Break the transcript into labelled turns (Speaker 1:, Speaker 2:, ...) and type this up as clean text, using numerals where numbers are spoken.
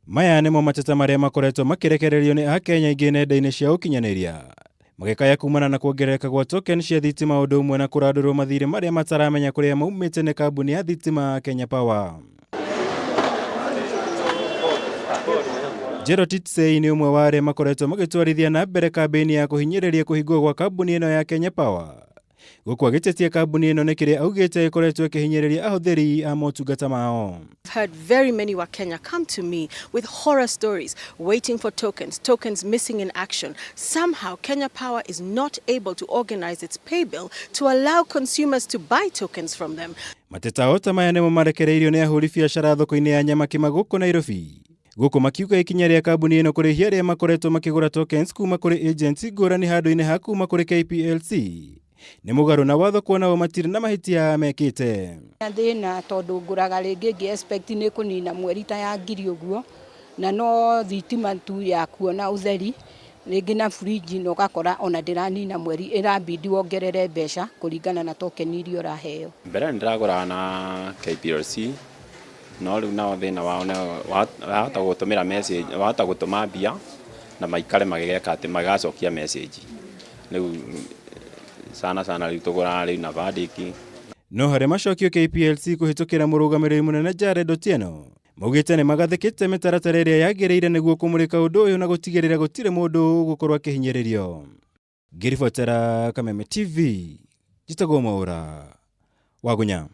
Speaker 1: Maya nĩmo mateta marĩa makoretwo makĩrekererio nĩ Akenya aingĩ nenda-inĩ cia ũkinyanĩria magĩkaya kumana na kuongerereka gwa token cia thitima ũndũ ũmwe na kũrandũrwo mathirĩ marĩa mataramenya kũrĩa maumĩte nĩ kambuni ya thitima Kenya Power. Jerotich Sei nĩ ũmwe wa arĩa makoretwo magĩtwarithia na mbere kambĩini ya kũhinyĩrĩria kũhingwo gwa kambuni ĩno ya Kenya Power. Gũkũ agĩtetia kambuni ĩno nĩ kĩrĩa augĩte ĩkoretwo ĩkĩhinyĩrĩria ahũthĩri a motungata mao.
Speaker 2: I've heard very many Wakenya come to me with horror stories, waiting for tokens, tokens missing in action. Somehow, Kenya Power is not able to organize its pay bill to allow consumers to buy tokens from them.
Speaker 1: Mateta o ta maya nĩmo marekereirio nĩ ahũri biacara thoko-inĩ ya Nyamakima gũkũ Nairobi. Gũkũ makiuga ikinya rĩa kambuni ĩno kũrĩhia arĩa makoretwo makĩgũra tokens kuma kũrĩ agents ngũrani handũ-inĩ ha kuma kũrĩ KPLC nĩ mũgarũ na watho kuona o matirĩ na mahĩtia mekĩte.
Speaker 3: Thĩna tondũ ngũraga rĩngĩ ngĩ expect nĩ kũnina mweri ta ya ngiri ũguo, na no thitima tu ya kuona ũtheri rĩngĩ na fridge, na ũgakora ona ndĩranina mweri, ĩrabidi wongerere mbeca kũringana na token iria ũraheo.
Speaker 4: Mbere nĩ ndĩragũraga na KPLC, no rĩu nao thĩna wao nĩ wahota gũtũmĩra message, wahota gũtũma mbia na maikare magĩgeka atĩ magacokia message. Rĩu sana sana rĩu tũgũraga rĩu na Verdict.
Speaker 1: No harĩ macokio KPLC kũhĩtũkĩra mũrũgamĩrĩri mũnene Jared Otieno maugĩte nĩ magathĩkĩte mĩtaratara ĩrĩa yagĩrĩire nĩguo kũmũrĩka ũndũ ũyũ na gũtigĩrĩra gũtirĩ mũndũ ũgũkorwo akĩhinyĩrĩrio. Ngĩribotera Kameme TV, njĩtagwo Mwaũra Wagunya.